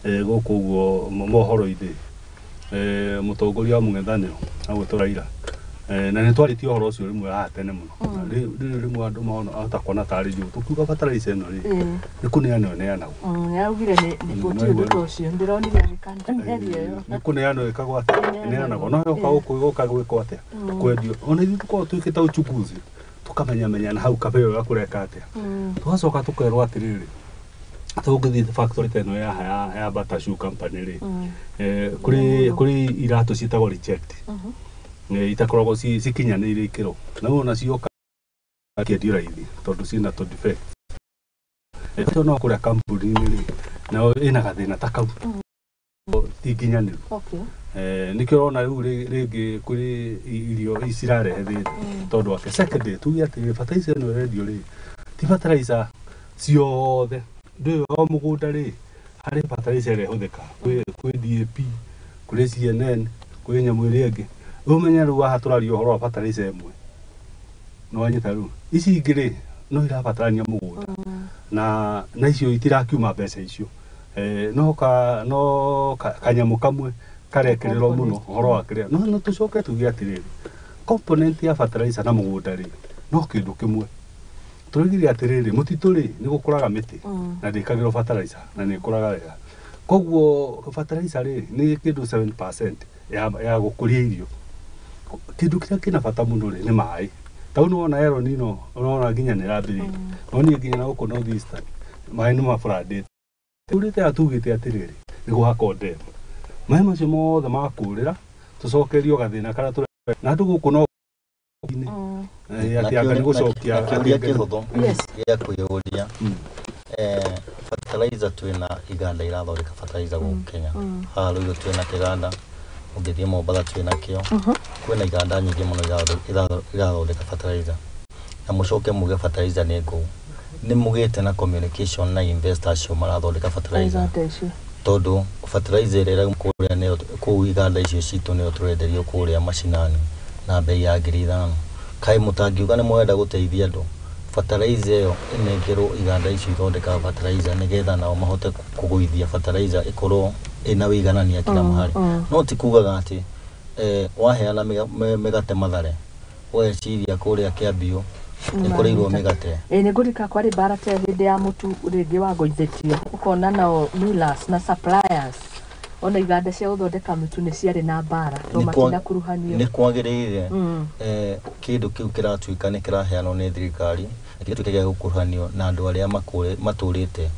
gũkũ ũguo mohoro-inĩ, mũtongoria wa mũng'ethanĩro agwĩtwo Raila, na nĩ twarĩtie ũhoro ũcio rĩmwe haha tene mũno. Na rĩu rĩmwe andũ maona ahota kuona tarĩ njũru tũkiuga fertilizer ĩno rĩ, nĩ kũneanwo ĩneanagwo. Nĩaraugire nĩ gũtirĩ ũndũ ta ũcio, ndĩronire agĩkana mĩario ĩyo. Nĩ kũneanwo ĩkagwo atĩa? Ĩneanagwo, no yoka gũkũ ĩgoka gwĩkwo atĩa? Kwendio. Ona ithuĩ tũkoragwo twĩkĩte uchunguzi tũkamenyamenya na hau kabere ũrĩa kũreka atĩa, tũgacoka tũkerwo atĩrĩrĩ, tũngĩthiĩ factory ta ĩno ya Bata Shoe Company rĩ, kũrĩ iratũ ciĩtagwo reject, itakoragwo cikinyanĩire ikĩro, na ona cioka kĩendio raithi tondũ ciĩna tũ defect. No kũrĩa kambuni-inĩ rĩ nayo ĩna gathĩna ta kau ti nginyanĩru. Nĩkĩo ũrona rĩu rĩngĩ kũrĩ irio icirarehe thĩna tondũ wake. Secondly, tuge atĩrĩrĩ, fertilizer ĩno ĩrendio rĩ ti fertilizer ciothe, ndũĩ o mũgũnda rĩ harĩ fertilizer ĩrĩa ĩhũthĩkaga, kwĩ DAP, kũrĩ CNN, kwĩ nyamũ ĩrĩa ĩngĩ. Rĩu ũmenye rĩu haha tũraria ũhoro wa fertilizer ĩmwe, nĩwanyita rĩu ici ingĩ rĩ no irabatarania mũgũnda na icio itirakiuma mbeca icio. No kanyamũ kamwe karekĩrĩrwo mũno ũhoro wa kĩrĩa. No tũcoke tuge atĩrĩrĩ, component ya fertilizer na mũgũnda rĩ no kĩndũ kĩmwe. Tũroigire atĩrĩrĩ, mũtitũ rĩ nĩ gũkũraga mĩtĩ na ndĩkagĩrwo fertilizer na nĩ ĩkũraga wega. Koguo fertilizer rĩ nĩ kĩndũ 7% ya gũkũria irio. Kĩndũ kĩrĩa kĩna bata mũno rĩ nĩ maĩ. Ta rĩu nĩwona El Nino, ũrona nginya nĩ ĩrambĩrĩirie. No niĩ nginya na gũkũ North Eastern maĩ nĩ maburandĩte. Tũrĩte haha tugĩte atĩrĩrĩ, nĩ gwakwo dam. Maĩ macio mothe makũrĩra tũcokerio gathĩna karĩa tũre na andũ gũkũ no atĩ anga nĩ gũcokia kĩũria kĩhũthũ gĩa kwĩyũria. Fertilizer twĩna iganda irathondeka fertilizer gũkũ Kenya. Haha Ruiru twĩna kĩganda, ũngĩthiĩ Mombatha twĩna kĩo. Kwĩna iganda nyingĩ mũno irathondeka fertilizer. Na mũcoke muge fertilizer nĩ ngũu. Nĩ mũgĩte na communication na investors acio marathondeka fertilizer. Tondũ fertilizer ĩrĩa ĩrauma kũrĩa nĩyo kũu iganda icio citũ nĩyo tũrenderio kũrĩa macinani na bei ya 5,000. Kaĩ mũtangiuga nĩ mũrenda gũteithia andũ, fertilizer ĩyo ĩnengerwo iganda icio ithondekaga fertilizer nĩgetha nao mahote kũgũithia fertilizer ĩkorwo ĩna wĩiganania kila mahali. No ti kugaga atĩ waheana mĩgate Mathare, ũgeciria kũrĩa Kĩambiũ nĩkũrĩirwo mĩgate. Nĩ ngũrika kwarĩ mbara ta hĩndĩ ya mũtu rĩngĩ wagũithĩtio, ũkona nao millers na suppliers ona iganda cia gũthondeka mĩtu nĩ ciarĩ na mbara tondũ matinakuruhanio. Nĩ kwagĩrĩire kĩndũ kĩu kĩratuĩka nĩ kĩraheanwo nĩ thirikari na gĩgatuĩka gĩa gũkuruhanio na andũ arĩa matũrĩte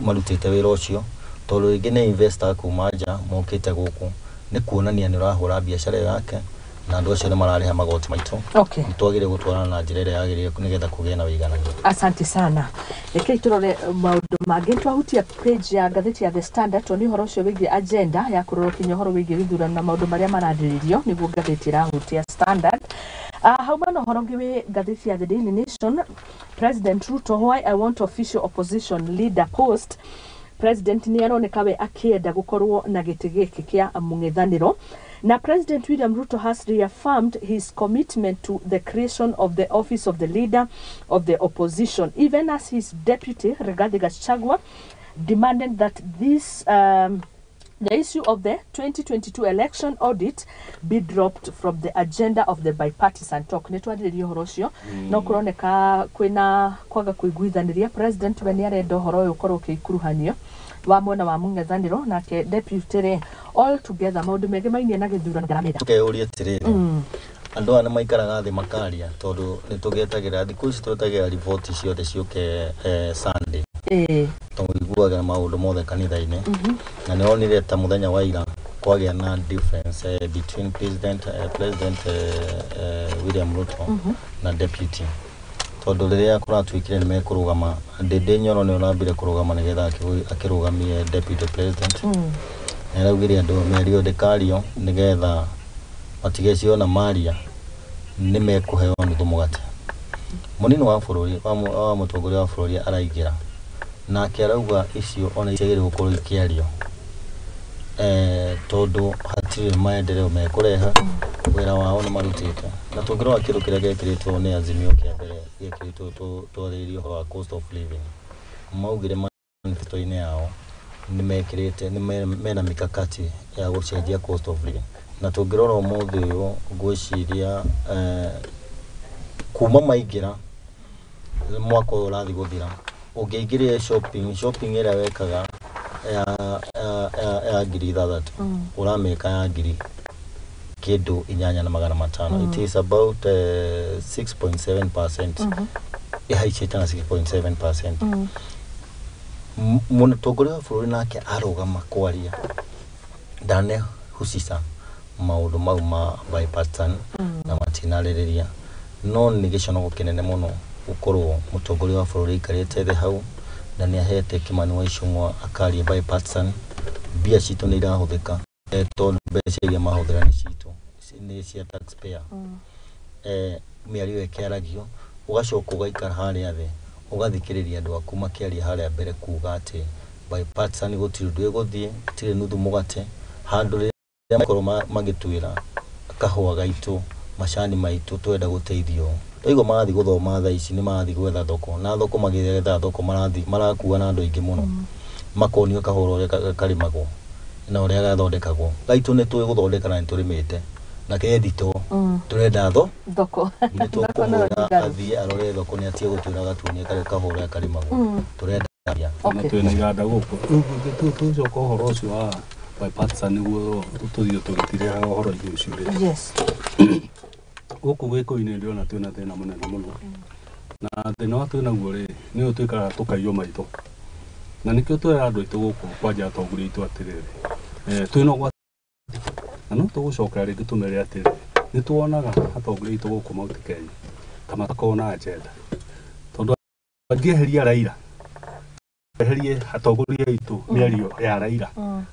marutĩte wĩra ũcio, tondũ rĩngĩ nĩ investor kuma nja mokĩte gũkũ nĩ kuonania nĩ ũrahũra biacara ĩyo yake na andũ acio nĩ mararĩha magoti maitũ. Nĩ twagĩrĩire gũtwarana na njĩra ĩrĩa yagĩrĩire nĩgetha kũgĩe na wĩiganania. Asante sana. Rekei tũrore maũndũ mangĩ. Twahutia page ya ngathĩti ya The Standard tondũ nĩ ũhoro ũcio wĩgiĩ agenda ya kũrora kinya ũhoro wĩgiĩ gĩthurano na maũndũ marĩa mararĩrĩrio nĩguo ngathĩti ĩrahutia Standard. Hauma na ũhoro ũngĩ wĩ ngathĩti ya The Daily Nation. President Ruto, why I want official opposition leader post. President nĩ aroneka we akĩenda gũkorwo na gĩtĩ gĩkĩ kĩa mũng'ethanĩro. Na President William Ruto has reaffirmed his commitment to the creation of the office of the leader of the opposition, even as his deputy Rigathi Gachagua demanded that this the issue of the 2022 election audit be dropped from the agenda of the bipartisan talk. Nĩ twarĩrĩria ũhoro ũcio, no kũroneka kwĩna kwaga kũiguithanĩria. President we nĩ arenda ũhoro ũyũ ũkorwo ũkĩkuruhanio wa mwena wa mũng'ethanĩro, nake deputy rĩ all together maũndũ megemainie na gĩthurano ndaramenda. Tũkeyũria atĩrĩrĩ, andũ aya nĩ maikaraga thĩ makaria, tondũ nĩ tũgĩetagĩra thikũ ici twetagĩra riboti ciothe ciũke Sunday. Tondũ iguaga maũndũ mothe kanitha-inĩ. Na nĩ onire ta mũthenya wa ira kwagĩa na difference between President William Ruto na deputy. Tondũ rĩrĩa kũratuĩkire nĩ mekũrũgama, Ndindi Nyoro nĩ orambire kũrũgama nĩgetha akĩrũgamie deputy president. Nĩ araugire andũ mĩario ndĩkario nĩgetha matigeciona na maria nĩ mekũheo nuthu mũgate. Mũnini wa bũrũri wa mũtongoria wa bũrũri araingĩra nake arauga icio ona iciagĩrĩirwo gũkorwo ikĩario tondũ hatirĩ maendeleo mekũreha, wĩra wao nĩ marutĩte. Na tũngĩrora kĩndũ kĩrĩa gĩekĩrĩtwo nĩ Azimio kĩa mbere gĩekĩrĩtwo twarĩrĩrie ũhoro wa cost of living, maugire manifesto-inĩ yao nĩ mekĩrĩte nĩ mena mikakati ya gũcenjia cost of living. Na tũngĩrora ũmũthĩ ũyũ ngwĩciria kuma maingĩra mwaka ũyũ ũrathiĩ gũthira, ũngĩaingĩrire shopping ĩrĩa wekaga ya 6,000 ũramĩka ya 8,500. It is about 6.7%. Ĩhaicĩte na 6.7%. Mũtongoria wa bũrũri nake arũgama kwaria ndanehusisha maũndũ mau ma bipartisan na matinarĩrĩria, no nĩ gĩconoko kĩnene mũno gũkorwo mũtongoria wa bũrũri aikarĩte thĩ hau Na nĩ ahete Kimani wa Ichung'wa akaria bipartisan. Mbia citũ nĩ irahũthĩka, tondũ mbeca iria mahũthĩra nĩ citũ, nĩ cia taxpayer. Mĩario ĩkĩaragio, ũgacoka ũgaikara harĩa thĩ, ũgathikĩrĩria andũ aku makĩaria harĩa mbere kuga atĩ bipartisan gũtirĩ ũndũ ĩgũthiĩ, gũtirĩ nuthu mũgate handũ rĩrĩa makorwo magĩtwĩra kahũa gaitũ, macani maitũ, twenda gũteithio. Twaigua marathiĩ gũthoma thaa ici, nĩ marathiĩ gwetha thoko, na thoko magĩetha thoko marathiĩ marakua na andũ aingĩ mũno, makonio kahũa ũrĩa karĩmagwo na ũrĩa gathondekagwo. Gaitũ nĩ tũĩ gũthondeka na nĩ tũrĩmĩte na ke thitoo, tũrenda thoko. Nĩ Thoko no tũkũmwĩra njigaru. athiĩ arore thoko, nĩ atige gũtwĩra gatuonie karĩa kahũa ũrĩa karĩmagwo. Tũrenda mbia. Na twĩna iganda gũkũ. Rĩu tũcoka ũhoro ũcio wa bipartisan nĩguo tũthiĩ tũgĩtirĩraga ũhoro-inĩ ũcio rĩ. Gũkũ Gĩkũyũ-inĩ ndĩrona twĩna thĩna mũnene mũno, na thĩna wa twĩnaguo rĩ, nĩ ũyũ twĩkaga tũkaiywo maitho, na nĩkĩo twĩra andũ aitũ gũkũ kwanja atongoria aitũ atĩrĩrĩ, twĩna ũgwati, na no tũgũcokera rĩngĩ tũmere atĩrĩrĩ, nĩ tuonaga atongoria aitũ gũkũ Mount Kenya ta matakoragwo na agenda, tondũ angĩeheria Raila, eherie atongoria aitũ mĩario ya Raila,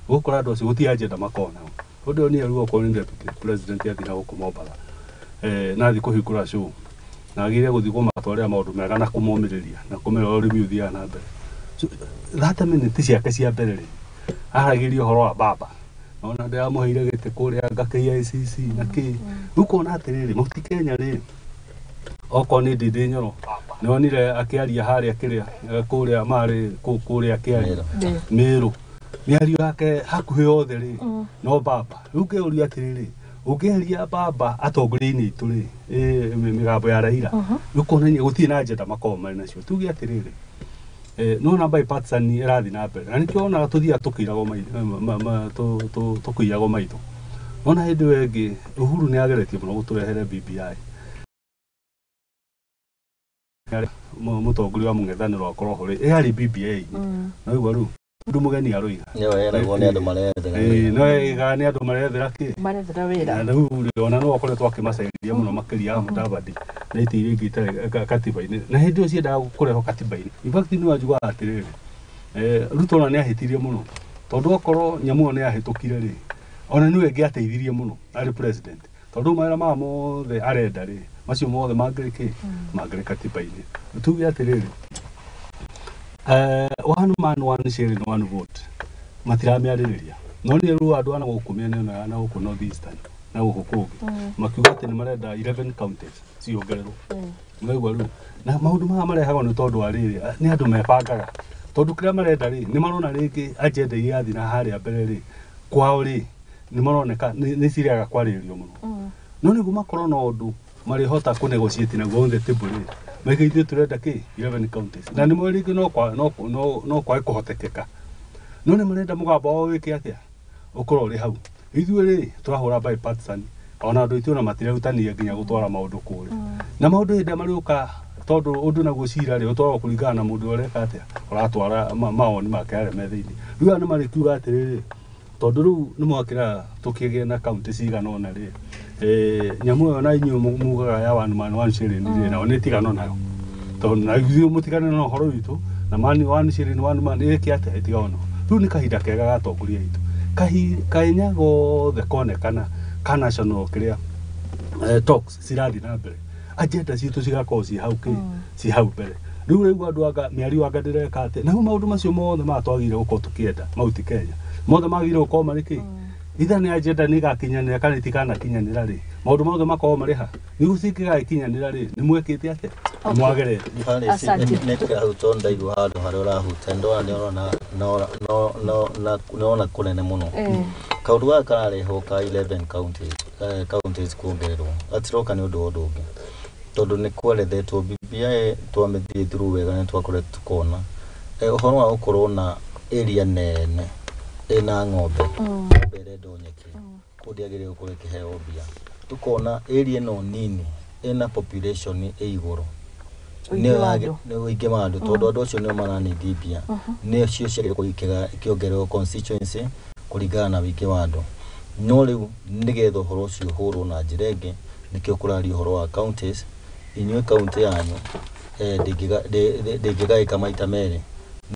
gũkora andũ acio gũtirĩ agenda makoragwo nayo. Ũndũ ũyũ nĩ rĩu okorwo nĩ deputy president athiĩ na gũkũ Mombatha, na athiĩ kũhingũra show, na agĩrĩire gũthiĩ kũmatwarĩra maũndũ mega na kũmomĩrĩria na kũmera ũrĩa ũrĩmi ũthiaga na mbere. So, 30 minutes ciake cia mbere rĩ, aragĩria ũhoro wa baba, ona ndĩramũheire gĩtĩ kũrĩa nga KICC na kĩ. Rĩu kona atĩrĩrĩ, Mount Kenya rĩ, okorwo nĩ Ndindi Nyoro, nĩwonire akĩaria harĩa kĩrĩa, kũrĩa marĩ kũrĩa akĩaria Mĩrũ, mĩario yake hakuhĩ yothe rĩ no baba. Rĩu ngĩũria atĩrĩrĩ, ũngĩeheria baba atongoria-inĩ aitũ rĩ, mĩgambo ya Raila, rĩu kuonania gũtirĩ na agenda makoragwo marĩ nacio. Tuge atĩrĩrĩ, nĩwona bipartisan ĩrathiĩ na mbere, na nĩkĩo wonaga tũthiaga tũkĩiragwo tũkĩiyagwo maitho. Wona hĩndĩ ĩyo ĩngĩ Uhuru nĩ ageretie mũno gũtũrehere BBI. Mũtongoria wa mũng'ethanĩro akorwo ho rĩ, ĩarĩ BBI. No igua rĩu ũndũ mũgeni aroiga. Nĩyo yeragwo nĩ andũ marethera. Ĩĩ, no ĩga nĩ andũ marethera kĩ. Marethera wĩra. Na rĩu rĩ, ona no akoretwo akĩmacenjia mũno makĩria ya Mudavadi na itĩ iria ingĩ itarĩ katiba-inĩ, na hĩndĩ ĩyo ciendaga kũrehwo katiba-inĩ. In fact nĩ wanjugaga atĩrĩrĩ, Ruto ona nĩ ahĩtirie mũno, tondũ okorwo nyamũ ĩyo nĩ yahĩtũkire rĩ, ona nĩwe ĩngĩateithirie mũno arĩ president, tondũ rĩu mawĩra maya mothe arenda rĩ, macio mothe mangĩrĩ kĩ, mangĩrĩ katiba-inĩ. Tuge atĩrĩrĩ, one man, one shilling, one vote matiramĩarĩrĩria, no nĩ rĩu andũ ana gũkũ mĩena ĩno ya na gũkũ North Eastern na gũkũ kũngĩ makiuga atĩ nĩ marenda 11 counties ciongererwo. Ũraigua rĩu na maũndũ maya marehagwo nĩ tondũ wa rĩrĩ, nĩ andũ mebangaga, tondũ kĩrĩa marenda rĩ, nĩ marona rĩngĩ agenda iria irathiĩ na harĩa mbere rĩ, kwao rĩ, nĩ maroneka nĩ ciregaga kwarĩrĩrio mũno, no nĩguo makorwo na ũndũ marĩhota kũ negotiate naguo on the table rĩ, maige ithuĩ tũrenda kĩ 11 counties, na nĩ moĩ rĩngĩ no kwage kũhotekeka, no nĩ marenda mũgambo wao wĩke atĩa, ũkorwo ũrĩ hau. Ithuĩ rĩ, tũrahũra bipartisan, ona andũ aitũ ona matirerutania nginya gũtwara maũndũ kũrĩa, na maũndũ hĩndĩ ĩrĩa marĩũka, tondũ ũndũ naguo cira rĩ, ũtwaragwo kũringana na mũndũ ũrĩa ũreka atĩa, ũratwara mawoni make arĩa me thĩinĩ. Rĩu aya nĩ marĩkiuga atĩrĩrĩ, tondũ rĩu nĩ mwakĩra tũkĩgĩe na kaunti cigana ũna rĩ, nyamũ ĩyo na inyuĩ mugaga ya one man, one shilling rĩ, nao nĩ tigano nayo, tondũ na ithuĩ mũtigane na ũhoro witũ na man one shilling, one man ĩke atĩa, ĩtigano nao. Rĩu nĩ kahinda kega ga atongoria aitũ kahinya gothe konekana ka national kĩrĩa, talks cirathiĩ na mbere, agenda citũ cigakorwo ciĩ hau kĩ, ciĩ hau mbere. Rĩu rĩu andũ anga mĩario anga ndĩreka atĩ na rĩu maũndũ macio mothe maya twagĩrĩire gũkorwo tũkĩenda Mount Kenya mothe magĩrĩire gũkorwo marĩ kĩ, itha nĩ agenda nĩ ĩgakinyanĩra kana ĩtikanakinyanĩra rĩ, maũndũ mothe makorwo marĩ ha, nĩguo cingĩgagĩkinyanĩra rĩ, nĩ mwekĩte atĩa, nĩ mwagerete. Asante. Nĩ hau tondũ ndaigua handũ harĩa ũrahutia, ndona nĩ ũrona nĩwona kũnene mũno. Kaũndũ gaka kararehwo ka 11 counties, counties kuongererwo, gatiroka nĩ ũndũ wa ũndũ ũngĩ, tondũ nĩ kwerethetwo BBI twamĩthiĩ through wega, nĩ twakoretwo tukona ũhoro wa gũkorwo na area nene ĩna ng'ombe, ng'ombe ĩrendwo nyeki, kũu ndĩagĩrĩire gũkorwo ĩkĩheo mbia. Tukona area ĩno nini ĩna population ĩ igũrũ, Ũingĩ nĩyo wa andũ. Nĩ ũingĩ wa andũ, tondũ andũ acio nĩo maranindi mbia, nĩcio ciagĩrĩirwo gũkorwo ikĩongererwo constituency kũringana na ũingĩ wa andũ. No rĩu nĩgetha ũhoro ũcio ũhũrwo na njĩra ĩngĩ, nĩkĩo kũraria ũhoro wa counties. Inyuĩ county yanyu ndĩngĩgaĩka maita merĩ.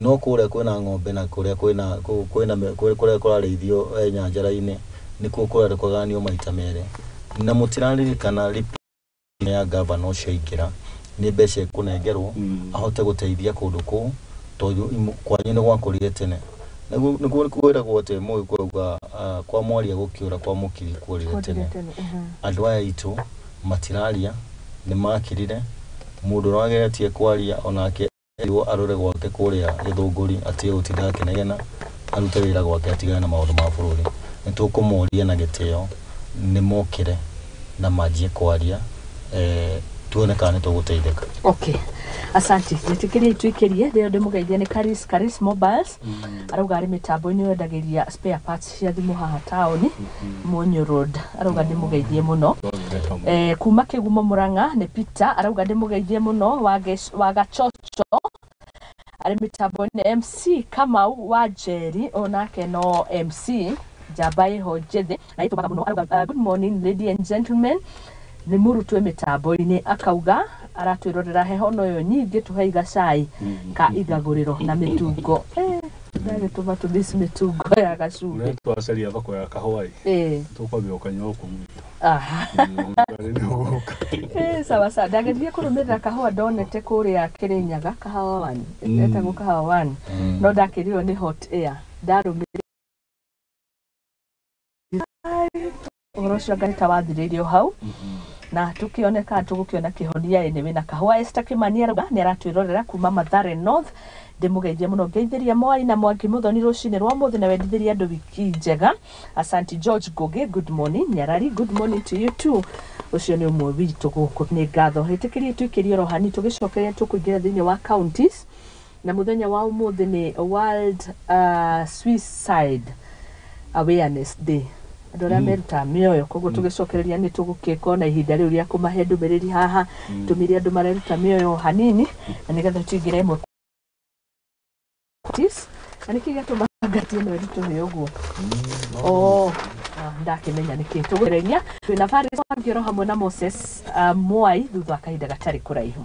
No kũrĩa kwĩna ng'ombe na kũrĩa kwĩna kwĩna kũrĩa kũrarĩithio nyanjara-inĩ nĩkuo kũrenda kũgayanio maita merĩ. Na mũtiraririkana ya gavana ũcio aingĩra nĩ mbeca ekũnengerwo ahote gũteithia kũndũ kũu tondũ kwanyu nĩ gwakũrire tene. Nĩguo kwĩragwo atĩ Mũgĩkũyũ auga kwa mwaria gũkĩũra kwa mũkiri kuorire tene. Andũ aya aitũ matiraria, nĩ makirire. Mũndũ ũrĩa wageretie kwaria onake erirwo arore gwake kũrĩa Gĩthũngũri atige gũtinda akĩnegena, arute wĩra gwake atigane na maũndũ ma bũrũri. Nĩ tũkũmoria na gĩtĩo nĩ mokĩre na manjie kwaria, tuone kana nĩ tũgũteithĩka. Okay. Asante. Njĩtĩkĩrie ituĩkĩrie rĩo ndĩmũgeithie nĩ Karis Karis Mobiles. Arauga arĩ mĩtambo-inĩ wendagĩria spare parts cia thimũ haha taũni Munyu Road. Arauga ndĩmũgeithie mũno. Kuma Kĩgumo Murang'a nĩ Peter arauga ndĩmũgeithie mũno wa Gachocho arĩ mĩtambo-inĩ. MC Kamau wa Njeri onake no MC njamba ĩho njĩthĩ na ĩtũmaga mũno. Arauga good morning lady and gentlemen, nĩ mũrutwo mĩtambo-inĩ. Akauga aratwĩrorera heho no yo nyingĩ tũhe gacai ka igagũrĩro na mĩtungo. Ndagĩtũma tũmiss mĩtungo ya gacumbĩ. Ũrĩa twacaria thoko ya kahũa ĩ, tũkwambia gũkanyua gũkũ gwitũ. Sawa sawa. Ndageririe kũrũmĩrĩra kahũa ndonete kũrĩa Kĩrĩnyaga, kahawa one etagwo kahawa one, no ndakĩrirwo nĩ hot air. Ndarũmĩrĩra ũhoro ũcio anga nĩ ta wathirĩire o hau na tukioneka tũgũkĩona kĩhonia ĩ wĩna kahũa. Esther Kimani arauga nĩ aratwĩrorera kuma Mathare North. Ndĩmũgeithie mũno, ngeithĩria Mwai na Mwangi Mũthoni rũcinĩ rwa mũthĩ na wendithĩria andũ wiki njega. Asante. George Ngugi, good morning. Nyarari, good morning to you too. Ũcio nĩ ũmwe witũ gũkũ, nĩ ngatho. Ĩtĩkĩrie tuikĩrie oro hani tũgĩcokeria tũkũingĩra thĩinĩ wa counties na mũthenya wa ũmũthĩ nĩ World Suicide Awareness Day, andũ arĩa merutaga mĩoyo. Koguo tũgĩcokereria nĩ tũgũkĩkorwo na ihinda rĩu rĩa kũmahe ndũmĩrĩri haha, tũmĩre andũ mareruta mĩoyo hanini na nĩgetha tũingĩre ĩmwe na nĩkĩ gĩatũma ngati ĩno ĩritũhe ũguo. Oh, ndakĩmenya nĩkĩ. Tũgũgereria twĩna Faris Wangĩoro hamwe na Moses Mwai thutha wa kahinda gatarĩ kũraihu.